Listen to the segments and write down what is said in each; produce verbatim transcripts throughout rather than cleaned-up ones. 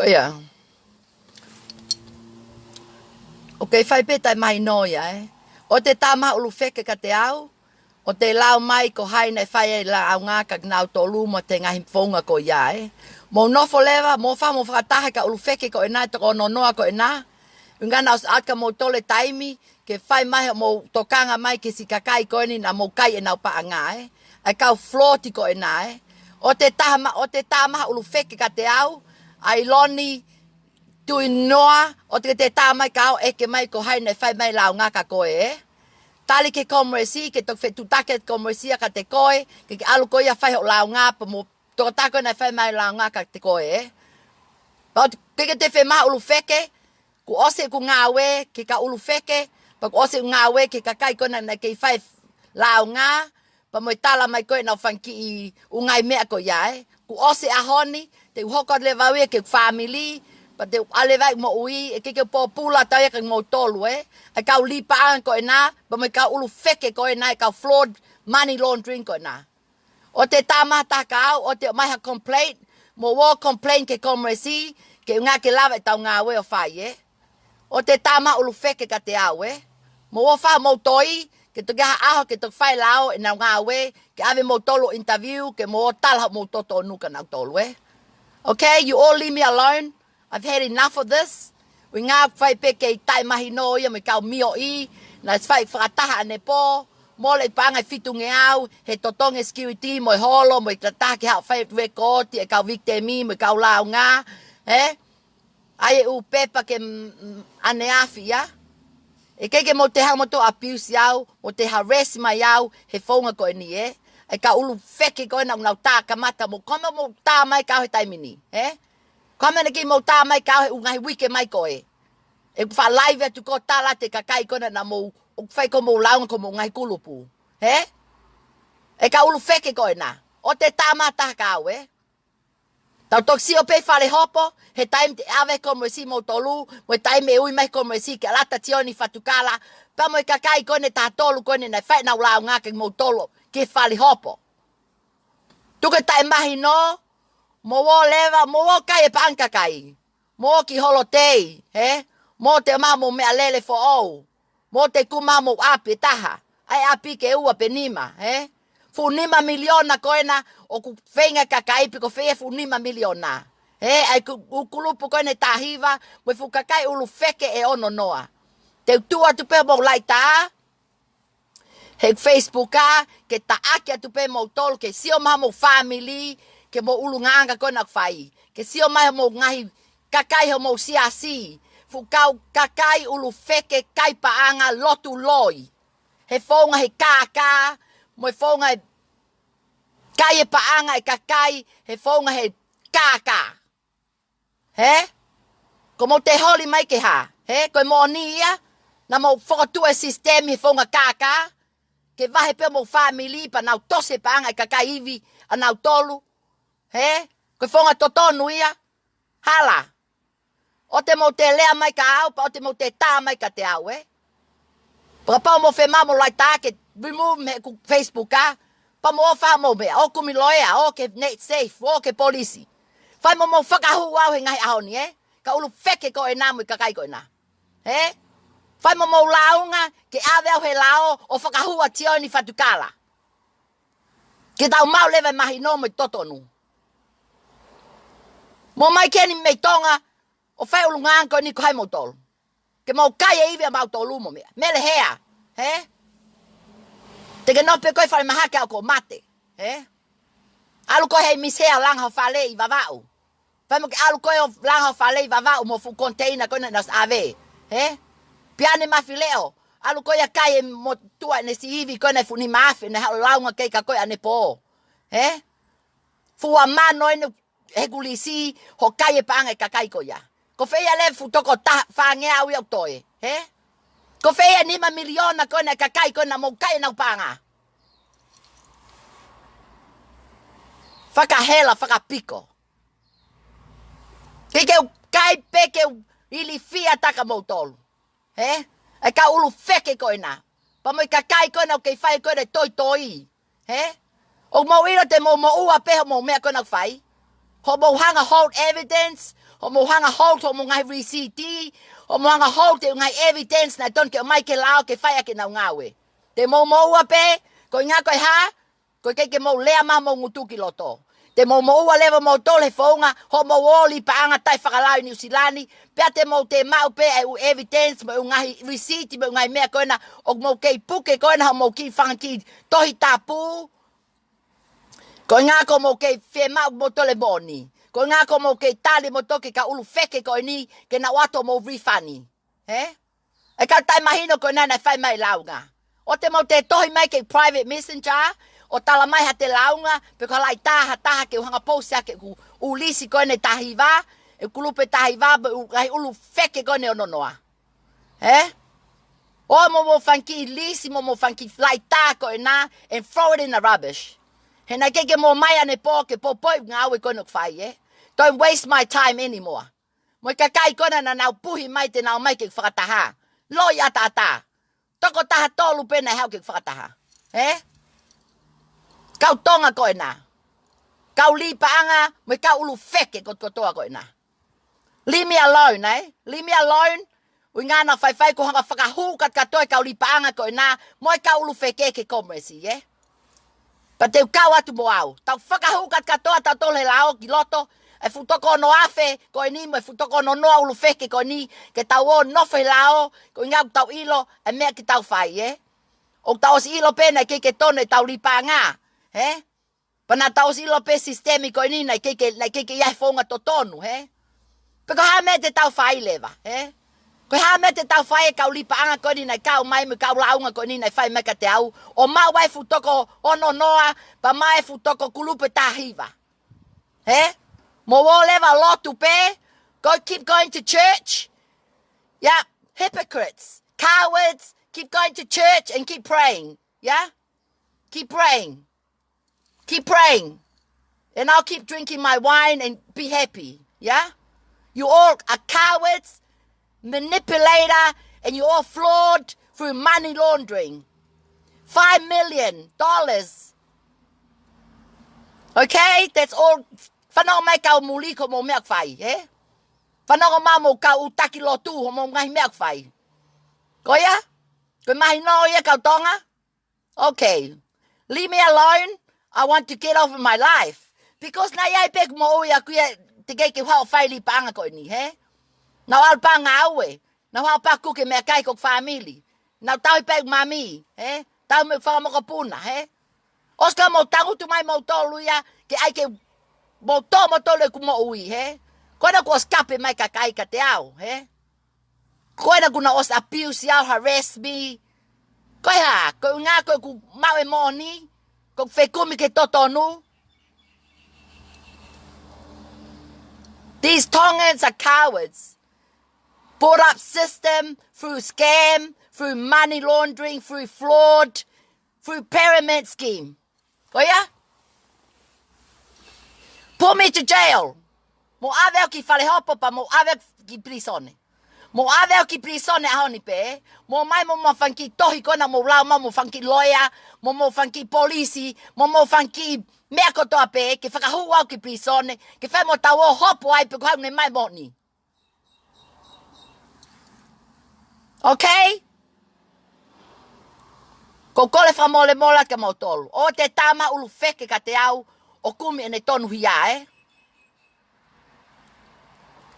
ʻIa. ʻOku kei fai pē taʻemahino ia, ē. ʻOku te tā maha ʻulu feke kiate au, ʻoku te lau mai ko hai naʻe fai ai e lāunga kia kinautolu mo e ngaahi founga ko ia, ē. Mou nofo leva, mou fai, mou fakataha ki he kau ʻulu feke ko ena, toko ono noa ko ena. ʻUhinga naʻa ku ʻosi ʻai kia moutolu e taimi, ke fai mai hoʻomou tokanga mai ki he siʻi kakai ko eni naʻa mou kai ʻenau paʻanga, ē. ʻA e kau fraud ko ena, ē. ʻOku te tā ma-, ʻoku te tā maha ʻulu feke kiate au, ʻAiloni Tuinoa, ʻoku te tā mai kia au ʻeke mai ko hai naʻe fai mai e lāunga kia koe, ē. Tali ki he Kōmulesi, ke toki fetuʻutaki e Kōmulesi kiate koe, ke ke ʻalu koe ia ʻo fai hoʻo lāunga, pea mo e tokotaha ko ē naʻe fai mai e lāunga kiate koe, ē. Pea ʻoku ʻikai ke te fai maha ʻulu feke, kuo ʻosi ʻeku ngāue ki he kau ʻulu feke, pea kuo ʻosi ʻeku ngāue ki he kakai ko ena naʻe kei fai e lāunga, pea mo e tala mai ko ē ʻenau fanga kiʻi ʻū ngaahi meʻa ko ia, ē. Kuo ʻosi e ʻaho ni, te u hoko atu leva au ia ki heʻeku fāmili, pea te u ʻalu leva au ki he moʻui, ʻe ʻikai ke u pōpula ʻo tau ia kia moutolu, ē. ʻA e kau lī paʻanga ko ena, pea mo e kau ʻulu feke ko ena, ʻa e kau fraud money laundering ko ena. ʻOku te tā maha taha kia au, ʻoku te ʻomai ha complaint, mou ō ʻo complain ki he Kōmulesi, ke ʻuhinga ke lava ʻetau ngāue ʻo fai, ē. ʻOku te tā maha ʻulu feke kiate au, ē. Mou ō ʻo fai hoʻomou toi, ke toki ʻi ai ha ʻaho ke toki fai e lao ʻenau ngāue, ke ʻave moutolu ʻo interview, ke mou ō ʻo tala hoʻomou totonu kia nautolu, ē. Okay, you all leave me alone. I've had enough of this. ʻUhinga ʻoku fai pē kei taʻemahino ia mo e kau mioʻi, naʻe fai fakataha ʻanepō, mole e paʻanga ʻe fitungeau, he totongi e security, mo e holo, mo e taha ke haʻu ʻo fai e record, e kau victim, mo e kau lāunga, ē? ʻAi e ʻū pepa ke, mm, mm, ʻaneafi ia. ʻE ʻikai ke mou toe hanga ʻo mou toe abuse au, mou toe harass mai au, he founga ko eni, ē? ʻA e kau ʻulu feke ko ena ʻoku nau tā kamata mo, ko e meʻa mou tā mai kia au he taimi ni, ē? Ko e meʻa naʻe kei mou tā mai kia au he ʻū ngaahi uike mai ko ē. ʻEku faʻa live atu ʻo tala atu e kakai ko ena naʻa mou, ʻoku fai ko ē hoʻomou lāunga ki homou ngaahi kulupu. Ē? ʻA e kau ʻulu feke ko ena. ʻOku te tā maha taha kia au, ē? Tau toki sio pē he fale hopo, he taimi te ʻave e Kōmulesi moutolu, mo e taimi ʻe ui mai e Kōmulesi ke ʻalu atu ʻa Sione Fatukala, pea mo e kakai ko ena ʻe taha tolu ko ena naʻe fai ʻenau lāunga kia moutolu, ki he fale hopo. Tuku e taʻemahino, mou ō leva, mou ō ʻo kai e paʻanga ʻa e kakai. Mou ō ki holotei, ē? Mou ō ʻo teke maha hoʻomou meʻalele foʻou. Mou ō ʻo teke maha hoʻomou ʻapi ʻe taha. ʻAi ʻapi ke ua pe nima, ē? Fuʻu nima miliona ko ena ʻoku feinga e kakai pe ko fē ia e fuʻu nima miliona. Ē, ʻa e ku-, ʻū kulupu ko ena ʻe taha hiva, mo e fuʻu kakai ʻulu feke ʻe ono noa. Te u tuʻu atu pē hoʻomou laitā, he Facebook ā, ke taʻaki atu pē moutolu, ke sio mai homou fāmili, ki he ʻulungaanga ko ena ʻoku fai. Ke sio mai homou ngaahi kakai homou siasi. Fuʻu kau kakai ʻulu feke kai paʻanga lotu loi. He founga he kākā, mo e founga he kai e paʻanga e kakai, he founga he kākā. Ē? Ko hoʻomou toe holi mai ke hā? Ē? Ko e moʻoni ia, naʻa mou fokotuʻu e sisitemi he founga kākā, ke vahe pē homou fāmili pea nau tosi e paʻanga e kakai ivi ʻanautolu. Ē? Ko e founga totonu ia, hala. ʻOku te mou toe lea mai kia au, pea ʻoku te mou toe tā mai kiate au, ē? Pea kapau ʻoku mou fiemaʻu hoʻomou laitā ke remove mei heʻeku Facebook ā, pea mou ō ʻo fai hoʻomou meʻa, ō kumi loea, ō ki he NetSafe, ō ki he polisi. Fai mo hoʻomou fakahū au he ngaahi ʻaho ni, ē? Kau ʻulu feke ko ena mo e kakai ko ena. Ē? Fai mo hoʻomou lāunga, ke ʻave au he lao ʻo fakahū ʻa Sione Fatukala. Ke tau maʻu leva e mahino mo e totonu. Mou ō mai ki heni mei Tonga, ʻo fai e ʻulungaanga ko eni ko hai moutolu. Ke mou kai e ivi ʻamautolu mo meʻa. Mele hea, ē? Te ke nofo pē koe he falemahaki ʻo mate, ē? ʻAlu koe hei Miss Hea ʻo langa ho fale ʻi Vavaʻu. Fai mo ke ʻalu koe ʻo langa ho fale ʻi Vavaʻu mo e fuʻu container ko ena naʻa ku ʻosi ʻave, ē? Piane Mafileʻo, ʻalu koe ʻo kai e motuʻa ʻene siʻi ivi ko ena ʻe fuʻu nima afe, naʻe haʻu ʻo lāunga ki ai kia koe ʻanepō, ē? Fua mano ʻene he kulisi, hoʻo kai e paʻanga e kakai ko ia. Ko fē ia leva e fuʻu toko taha fāngeau ia ʻoku toe, ē? Ko fē ia e nima miliona ko ena e kakai ko ena naʻa mou kai ʻenau paʻanga. Fakahela, fakapiko. Ke ke u kai pē ke u ilifia atu kia moutolu. Ē? ʻA e kau ʻulu feke ko ena. Pea mo e kakai ko ena ʻoku kei fai ko ena e toitoi. Ē? ʻOku mou ʻilo te mou moʻua pē hoʻomou meʻa ko ena ʻoku fai. Hoʻomou hanga ʻo hold evidence, Hoʻomou hanga hold hoʻomou ngaahi receipt, hoʻomou hanga hold e ngaahi evidence naʻe tonu ke ʻomai ki he lao ke fai ʻaki ʻenau ngāue. Te mou moʻua pē, koeʻuhinga ko e hā, ko e ʻikai ke mou lea mai homou ngutu ki loto. Te mou moʻua leva moutolu he founga hoʻomou ō lī paʻanga taʻefakalao ʻi Niu Silani, pea te mou toe maʻu pē e ʻū evidence mo e ʻū ngaahi receipt mo e ʻū ngaahi meʻa ko ena ʻoku mou kei puke ko ena hoʻomou kiʻi fanga kiʻi Tohi Tapu. Koeʻuhinga ko hoʻomou kei fiemaʻu moutolu e moʻoni. Koeʻuhinga ko hoʻomou kei tali moutolu ki he kau ʻulu feke ko eni ke nau ʻoatu hoʻomou refund. Hē? E kau taʻemahino ko ena naʻe fai mai e lāunga. ʻOua te mou toe tohi mai ki he private messenger, ʻo tala mai haʻate lāunga, pe ko ha laʻitā ha taha ke u hanga post ʻaki ʻeku ʻū lisi ko ena ʻe taha hiva, e kulupu ʻe taha hiva, pe ʻū ngaahi ʻulu feke ko ena ʻo nonoa. Hē? ʻOua mo mou fanga kiʻi lisi, mo mou fanga kiʻi laʻitā ko ena, and throw it in the rubbish. He naʻe ʻikai ke mou ō mai ʻanepō ke poupouʻi e ngāue ko ena ʻoku fai, ē? Don't waste my time anymore. Mo e kakai ko ena naʻa nau puhi mai te nau ō mai ke fakataha. Loi ʻataʻatā. Toko taha tolu pē naʻe haʻu ke fakataha. Hē? Kau Tonga ko ena. Kau lī paʻanga, mo e kau ʻulu feke kotokotoa ko ena. Leave me alone, ē? Leave me alone. ʻUhinga naʻa faifai ko e hanga fakahū kātoa e kau lī paʻanga ko ena, mo e kau ʻulu feke ki he Kōmesi, ē? Pea te u kau atu mo au. Tau fakahū kātoa tautolu he lao ki loto, e fuʻu toko ono afe ko eni mo e fuʻu toko ono noa ʻulu feke ko eni, ke tau ō nofo he lao, koeʻuhinga ʻoku tau ʻilo e meʻa ke tau fai, ē? ʻOku tau ʻosi ʻilo pē naʻe ʻikai ke tonu ʻetau lī paʻanga, hē? Pea naʻa tau ʻosi ʻilo pē sisitemi ko eni naʻe ʻikai ke, naʻe ʻikai ke ʻi ai e founga totonu, hē? Pe ko e hā e meʻa te tau fai leva, hē? Ko e hā e meʻa te tau fai e kau lī paʻanga ko eni naʻe kau mai mo e kau lāunga ko eni naʻe fai mai kiate au, ʻo maʻu ai e fuʻu toko ono noa, pea maʻu e fuʻu toko kulupu ʻe taha hiva. Hē? Mou ō leva ʻo lotu pē, go keep going to church. Yeah, hypocrites, cowards, keep going to church and keep praying. Yeah? Keep praying. Keep praying. And I'll keep drinking my wine and be happy. Yeah? You all are cowards, manipulator, and you all fraud through money laundering. Five million dollars. Okay? That's all. Fanongo mai kau muli ko hoʻomou meʻa ʻoku fai, ē? Fanongo mai hoʻomou kau ʻū taki lotu hoʻomou ngaahi meʻa ʻoku fai. Ko ia? Ko e mahino ia kau Tonga? Okay. Leave me alone. I want to get over my life. Because naʻe ʻi ai pē ʻeku moʻui ʻaʻaku ia teʻeki ke u haʻu ʻo fai lī paʻanga ko eni, hē? Naʻa ku ʻalu pē ʻo ngāue. Naʻa ku haʻu pē ʻo kuki e meʻakai ki hoku fāmili. Naʻa ku tauhi pē ʻeku mami, hē? Tauhi mo e fanga mokopuna, hē? ʻOsi ka mou tangutu mai moutolu ia, ke ʻai ke mou toʻo moutolu ʻeku moʻui, hē? Ko ena kuo ʻosi kape mai e kakai kiate au, hē? Ko ena kuo nau ʻosi abuse au, harass me. Ko e hā, koeʻuhinga ko ʻeku maʻu e moʻoni, ko ʻeku fekumi ki he totonu. These Tongans are cowards. Bought up system through scam, through money laundering, through fraud, through pyramid scheme. Ko ia? Put me to jail. Mou ʻave au ki fale hopo pea mou ʻave au ki pilīsone. Mou ʻave au ki pilīsone ʻaho ni pē. Mou ō mai mo hoʻomou fanga kiʻi tohi ko ena mou lau mai, mo hoʻomou fanga kiʻi loea, mo hoʻomou fanga kiʻi polisi, mo hoʻomou fanga kiʻi meʻa kotoa pē, ke fakahū au ki pilīsone, ke fai mo tau ō hopo ai pe ko hai ʻoku ne maʻu e moʻoni. Okay? Ko e kole fakamolemole kiate kimoutolu. ʻOua te tā mai ha ʻulu feke kiate au ʻo kumi ʻene tonuhia, ē?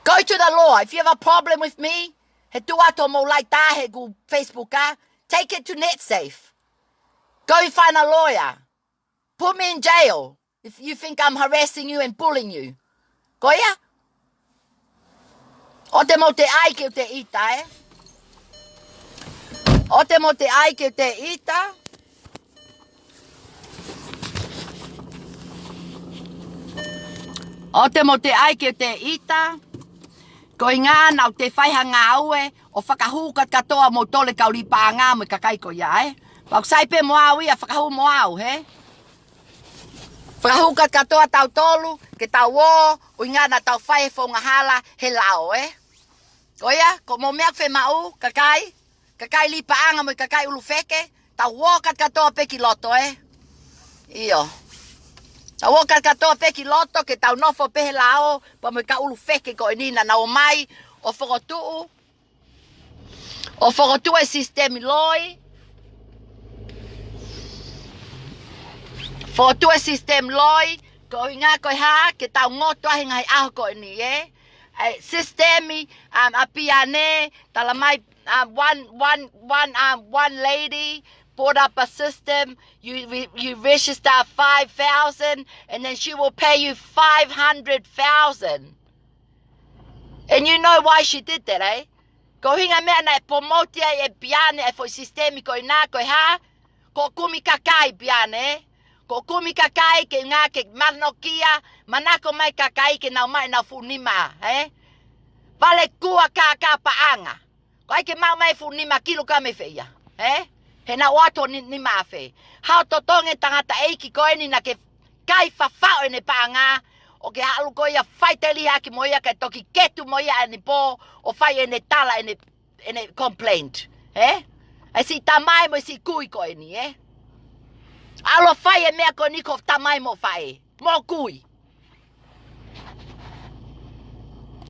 Go to the law. If you have a problem with me, he tuʻu atu hoʻomou laʻitā heʻeku Facebook, ah, take it to NetSafe. Go find a lawyer. Put me in jail if you think I'm harassing you and bullying you. Ko ia? ʻOua te mou toe ʻai ke u toe ʻita, ē? ʻOua te mou toe ʻai ke u toe ʻita. ʻOua te mou toe ʻai ke u toe ʻita. Koeʻuhinga naʻa ku toe fai ha ngāue ʻo fakahū kātoa moutolu e kau lī paʻanga mo e kakai ko ia, ē? Pea ʻoku sai pē mo au ia, fakahū mo au, hē? Fakahū kātoa tautolu, ke tau ō, ʻuhinga naʻa tau fai e founga hala he lao, ē? Ko ia, ko hoʻomou meʻa ʻoku fiemaʻu, kakai, kakai lī paʻanga mo e kakai ʻulu feke, tau ō kātoa pē ki loto, ē? ʻIo. Tau ō kātoa pē ki loto ke tau nofo pē he lao, pea mo e kau ʻulu feke ko eni naʻa nau ō mai ʻo fokotuʻu, ʻo fokotuʻu e sisitemi loi. Fokotuʻu e sisitemi loi, ko e ʻuhinga ko e hā, ke tau ngoto ai he ngaahi ʻaho ko eni, ē? E sisitemi, um, ʻa Piane, tala mai, um, one, one, one, um, one lady bought up a system. You, you register five thousand, and then she will pay you five hundred thousand. And you know why she did that, eh? Ko e ʻuhinga meʻa naʻe promote ai ʻe Piane e foʻi sisitemi ko ena, ko e hā? Ko e kumi kakai, Piane. Ko e kumi kakai ke ngā ke manokia, manako mai kakai ke nau maʻu ʻenau fuʻu nima, eh? Vale kua kākā paʻanga. Ko ai ke maʻu mai fuʻu nima kilokama fē ia, eh? He naʻa ʻoatu ni, nima afe. Hao totongi e tangataʻeiki ko eni naʻa ke kai fafaʻo ʻene paʻanga, ʻo ke ʻalu ko ia fai teliha ki mo ia kae toki ketu mo ia ʻanepō, ʻo fai ʻene tala ʻene, ʻene complaint, eh? ʻE siʻi tamai mo e siʻi kui ko eni, eh? ʻAlu fai e meʻa ko eni ko tamai mo faʻē, mo kui.